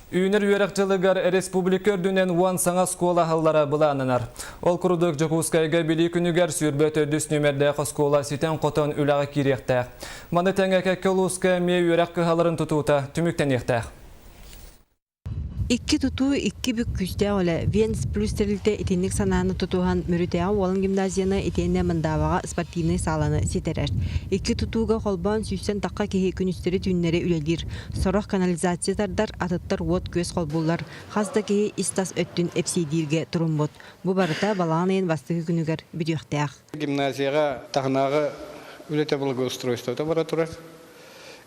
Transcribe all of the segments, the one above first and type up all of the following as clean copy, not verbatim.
Үүнэр үөрэх дьылыгар республика үрдүнэн 10 саҥа оскуола аһыллара былааннанар. Ол курдук Дьокуускайга Билии күнүгэр 24 нүөмэрдээх оскуола ситэн-хотон үлэҕэ киириэхтээх. Маны тэҥэ кэккэ улууска эмиэ үөрэх кыһаларын тутуута түмүктэниэхтээх. Икки тутуу, икки бүк күүстээх үлэ. Венс плюс тэрилтэ итинник санааны тутуһан Мүрүтээҕи Уолан гимназияны итиэннэ Мындаабаҕа спортивнай сааланы ситэрэр. Икки тутууга холбоон сүүстэн тахха киһи күнүстэри-түүннэри үлэлиир. Сорох канализация тардар, атыттар уот-күөс холбууллар. Хас да киһи ис-тас өттүн эпсиэйдииргэ туруммут. Бу барыта балаҕан ыйын бастакы күнүгэр бүтүөхтээх. Гимназияҕа таһынааҕы үлэтэ благоустройствота бара турар.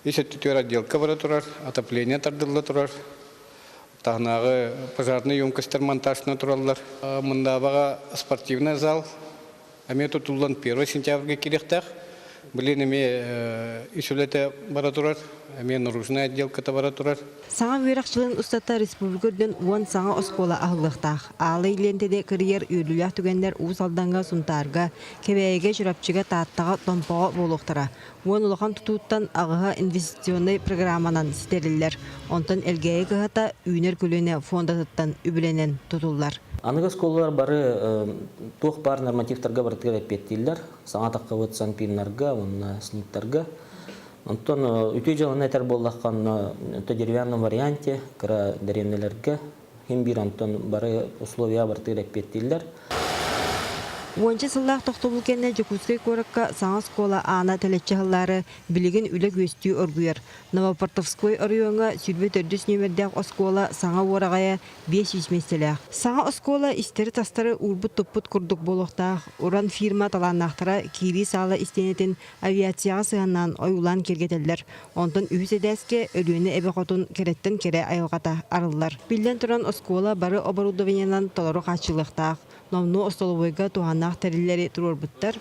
Ис өттүтүгэр отделка бара турар, отопление тардылла турар. Таһынааҕы пожарный емкостар монтажна тураллар. Мындаабаҕа спортивный зал эмиэ тутуллан 1 сентябрьга киириэхтээх. Билин эмиэ ис үлэтэ бара турар, эмиэ наружная отделката бара турар. Саҥа үөрэх дьылын устата республика үрдүнэн 10 саҥа оскуола аһыллыахтаах. Аалай лиэнтэни кырыйар үөрүүлээх түгэннэр Уус Алдаҥҥа, Сунтаарга, Кэбээйигэ, Чурапчыга, Тааттаҕа, Томпоҕо буолуохтара. 10 улахан тутууттан аҕыһа инвестиционнай программанан ситэриллэр. Онтон Элгээйи кыһата Үүнэр көлүөнэ фондатыттан үбүлэнэн тутуллар. Аныгы оскуолалар бары туох баар нормативтарга барытыгар эппиэттииллэр. Саҥа таххыбыт санпиннарга уонна СНИПтарга. Онтон үтүө дьыаланы этэр буоллахха, онно деревянном варианте, кыра дэриэбинэлэргэ Хин биир онтон бары условия барытыгар эппиэттииллэр. Уонча сыллаах тохтобул кэннэ Дьокуускай куоракка саҥа оскуола аана тэлэччи аһыллаары билигин үлэ күөстүү оргуйар. Новопортовской оройуоҥҥа 24 нүөмэрдээх оскуола саҥа уораҕайа 500 миэстэлээх. Саҥа оскуола истэри-тастары уурбут-туппут курдук буолуохтаах. Уран фирма талааннаахтара киирии саала истиэнэтин авиацияҕа сыһыаннаан ойуулаан киэргэтэллэр. Онтон үһүс этээскэ Өлүөнэ эбэ хотун кэрэттэн кэрэ айылҕата арыллар. Биллэн туран, оскуола бары оборудованиенан толору хааччыллыахтаах. Номнуо остолобуойга туһааннаах тэриллэри туруорбуттар.